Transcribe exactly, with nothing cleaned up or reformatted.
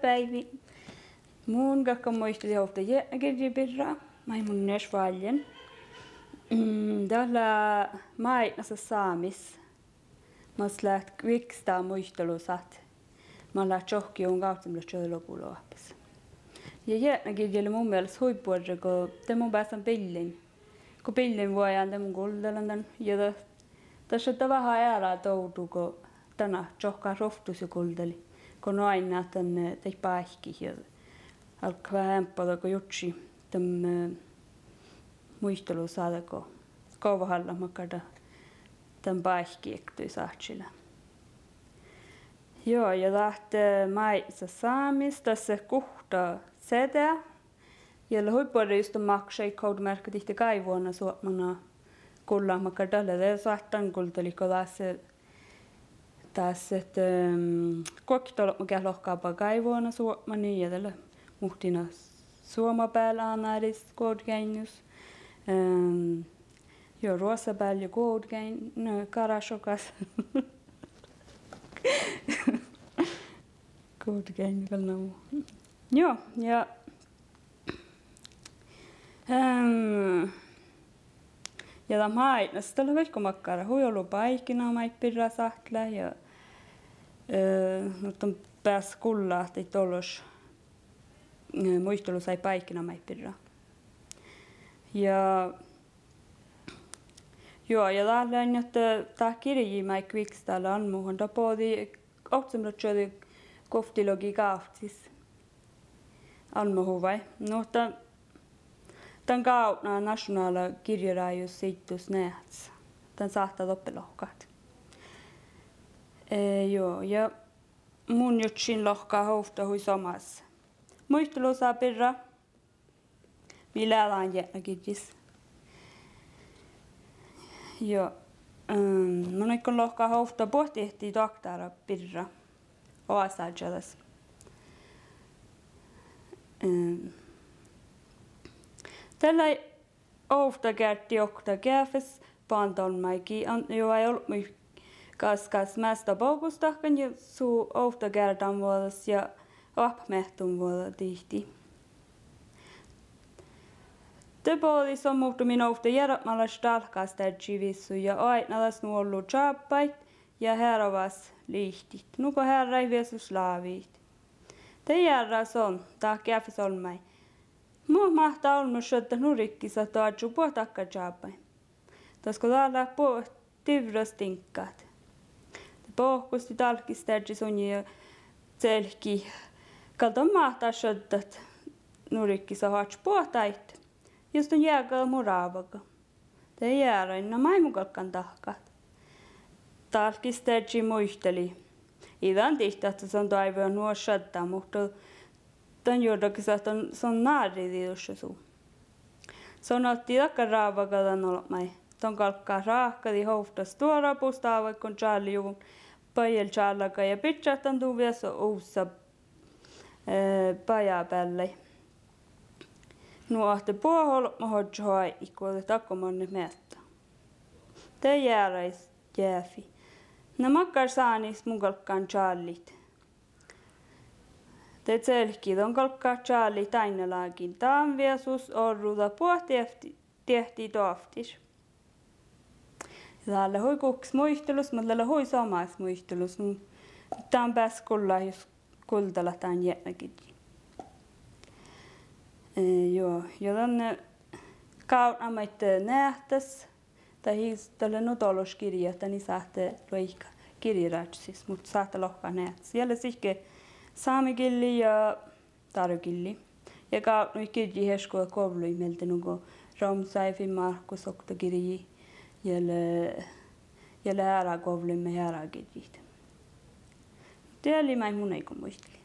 Beaivi. Mun galggan muitalit ovtta jietnagirjji birra maid mun ieš válljen. Dat lea Máidnasat Sámis, mas leat Vikstá muitalusat, mat leat čohkkejuvvon gávccemilotčuođi loguloahpas. Ja jietnagirji lea mu mielas hui buorre go de mun beasan billin, go billin vuojan de mun guldalan dan ja dat, dat šaddá veahá eará dovdu go dan čohkkát ruovttus ja guldalii, go nu oainnát dan, eh, daid báikkiid ja álggát veahá eambbo dego jurddašit dan, eh, muitalusa dego, govvahallat makkár dat dan báikki ektui sáhčči lea. Juo, ja dat, eh, Máidnasat Sámis, das lea guhtta CD. Ja lea hui buorre jus dan mákkašeidda ovdamearkka dihte gáivuonasoapmana gullat makkár dat lea, de sáhtán guldalit go das, das, ehm, guokteolbmo geat lohkaba gáivuonasoapmanii ja dat lea muhtin Suoma beal, Ánáris, Guovdageainnus, ehm, juo, Ruossa beal ja Guovdageain-, no, Kárášjogas. Guovdageainnu gal namu. Juo, ja, ehm, ja dat Máidnasat dat lea vaikko makkár hui olu báikina maid birra sáhttá ja, eh, nu dan beassat gullat daid dološ, eh, muitalusaid báikina maid birra. Ja, juo, ja dat lea ahte dat girji maid Vikstá lea almmuhan, dat bođii ovccinuppelotčuođi guovttilogigávccis almmuhuvai. Nu ahte dan gávdná Našunála girjerájus siiddus neahtas. Dan sáhttá doppe lohkat. Eh, juo, ja mun jurddašin lohkat ovtta hui somás muitalusa birra mii lea dan jietnagirjjis. Juo, ehm, mun áiggun lohkat ovtta buot diehtit doaktára birra oasáža das. Ehm, dat lei ovtta gearddi okta geafes bandolmmái gii atnui olbmuid gaskkas measta bogustahkan ja su ovtta gearddanvuođas ja oahppat meahtunvuođa dihtii. De bođii son muhtumin ovtta jearapmalaš dálkkásteaddji vissu ja oaidná das nu ollu čábbáid ja hearvás lihtit nugo hearrái viesus láviid. De jearrá son dát geafes olmmái: Muhto máhtá olmmoš šaddat nu rikkis ahte oažžu buot dakkár čábbái? Dasgo dát leat buot divrras diŋggat. De bohkkostii dálkkisteaddji sunnje ja celkii: Gal don máhtá šaddat nu rikkis ahte oažžu buot dáid, jus don jeagadat mu rávaga. De jearain: Na maid mun galggan dahkat? Dálkkisteaddji muitalii: Ii dan dihte ahte son doaivvui nu šaddá, muhto dan jurdagas ahte son nárridii dušše su. Son oaddii dakkár rávaga dan olbmái: Don galggat ráhkadit ovtta stuorra bustávaiguin čállejuvvon bajel čállaga ja bidjat dan du viesu uvssa, eh, bajábeallái. Nu ahte buot olbmot ožžot oaidnit go dat dakko mannet meattá. De jearai geafi: Na makkár sánis mun galggan čállit? De celkii: Don galggat čállit dáinnalágiin dan viesus orrudat buot diehti-, diehtit doavttir. Dat lea hui guhkes muitalus, muhto dat lea hui somás muitalus. Nu, dan beassat gullat jus guldalat dan jietnagirjji. Eh, juo, ja dan, eh, gávdná maid, eh, neahtas, dat ii, dat lea nu dološ girji ahte dan ii sáhte luoikat girjerážžusis, muhto sáhttá lohkat neahtas. Ja lea sihke sámegillii ja dárogillii. Ja gávdnojit girjjiid iešguđet guovlluid mielde nugo Romsái Finnmárkkus okta girji ja lea, ja lea eará guovlluid maid eará girjjiid. Dat lei maid mun áiggun muitalit.